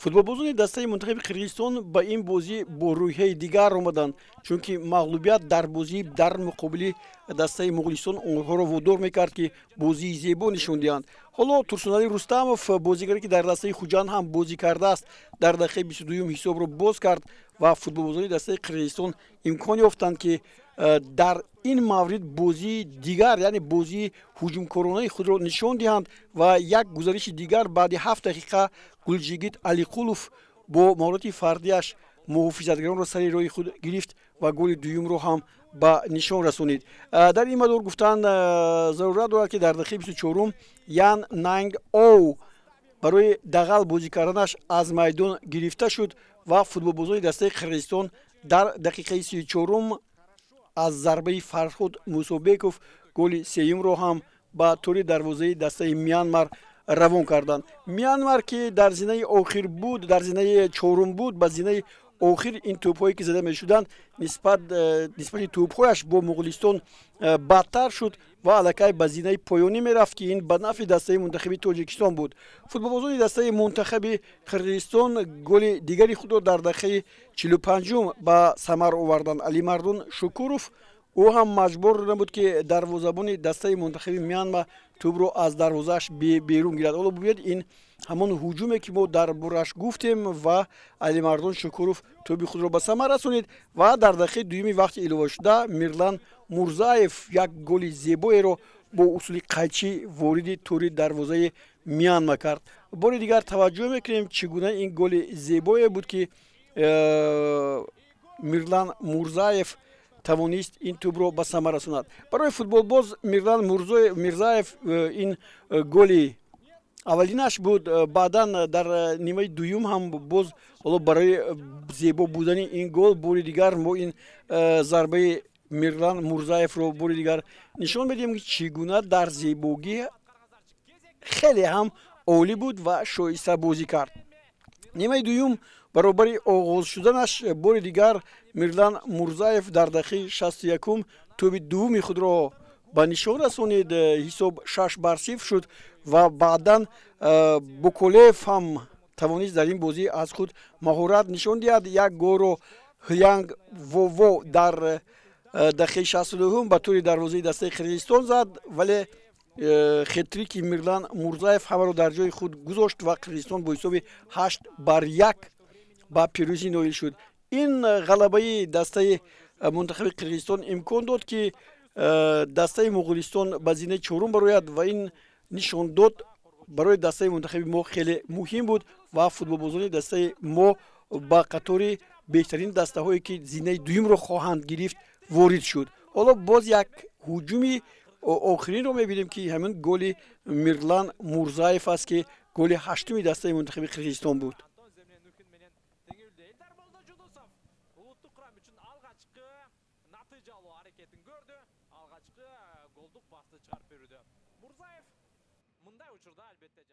Футболбозони дастаи мунтахаби Қирғизистон ба ин бозӣ бо рӯҳияи дигар омаданд, чунки мағлубият дар бозӣ дар муқобили дастаи Муғулистон онҳоро водор мекард, ки бозии зебо нишон диҳанд. Ҳоло Турсунали Рустамов, бозигаре, ки дар дастаи Хуҷанд ҳам бозӣ кардааст, дар дақиқаи 22-юм ҳисобро боз кард ва футболбозони дастаи Қирғизистон имкон ёфтанд, ки дар ин маврид бозии дигар, яъне бозии ҳуҷумкоронаи худро нишон диҳанд. Ва як гузариши дигар баъди 7 дақиқа Гулҷигит Алиқулов бо маҳорати фардиаш муҳофизатгаронро сари роҳи худ гирифт ва голи дуюмро ҳам ба нишон расонид. Дар ин мадор гуфтан зарурат дорад, ки дар дақиқаи 24-ум Ян Нанг Оу барои дағал бозӣ карданаш аз майдон гирифта шуд ва футболбозони дастаи Қирғизистон дар дақиқаи 34-ум аз зарбаи Фарҳод Мусобеков голи сеюмро ҳам ба тӯри дарвозаи дастаи Мянмар равон карданд. Мянмар, ки дар зинаи охир буд, дар зинаи чорум буд, ба зинаи охир ин тӯбҳое, ки зада мешуданд, нисбати тӯбҳояш бо Муғулистон бадтар шуд ва аллакай ба зинаи поёнӣ мерафт, ки ин ба нафъи дастаи мунтахаби Тоҷикистон буд. Футболбозони дастаи мунтахаби Қирғизистон голи дигари худро дар дақиқаи 45-ум ба самар оварданд. Алимардон Шукуров, ӯ ҳам маҷбур набуд, ки дарвозабони дастаи мунтахаби Мянма тӯбро аз дарвозааш берун гирад. Ҳоло бубинед, ин ҳамон ҳуҷуме, ки мо дар бораш гуфтем, ва Алимардон Шукуров тӯби худро ба самар расонид. Ва дар дақиқаи дуюми вақти иловашуда Мирлан Мурзаев як голи зебоеро бо усули қайчӣ вориди тӯри дарвозаи Мянма кард. Бори дигар таваҷҷӯҳ мекунем, чӣ гуна ин голи зебое буд, ки Мирлан Мурзаев тавонист ин тӯбро ба самар расонад. Барои футболбоз Мирлан Мирзаев ин голи аввалинаш буд. Баъдан дар нимаи дуюм ҳам боз, ҳоло барои зебо будани ин гол бори дигар мо ин зарбаи Мирлан Мурзаевро бори дигар нишон медиҳем, ки чӣ гуна дар зебогӣ хеле ҳам олӣ буд ва шоиста бозӣ кард. Нимаи дуюм баробари оғоз шуданаш бори дигар Мирлан Мурзаев дар дақиқаи 61-ум тӯби дуввуми худро ба нишон расонид. Ҳисоб 6-0 шуд ва баъдан Буколеев ҳам тавонист дар ин бозӣ аз худ маҳорат нишон диҳад. Як голро Ҳянг Вово дар дақиқаи 69-ум ба тӯри дарвозаи дастаи Қирғизистон зад, вале хетрики Мирлан Мурзаев ҳамаро дар ҷои худ гузошт ва Қирғизистон бо ҳисоби 8-1 ба пирӯзӣ ноил шуд. Ин ғалабаи дастаи мунтахаби Қирғизистон имкон дод, ки дастаи Муғулистон ба зинаи чорум барояд, ва ин нишондод барои дастаи мунтахаби мо хеле муҳим буд ва футболбозони дастаи мо ба қатори беҳтарин дастаҳое, ки зинаи дуюмро хоҳанд гирифт, ворид шуд. Ҳоло боз як ҳуҷуми охиринро мебинем, ки ҳамин голи Мирлан Мурзаев аст, ки голи ҳаштуми дастаи мунтахаби Қирғизистон буд. Алгачкы голдук пасты чыгарып берүүдө Мурзаев мындай учурда, албетте.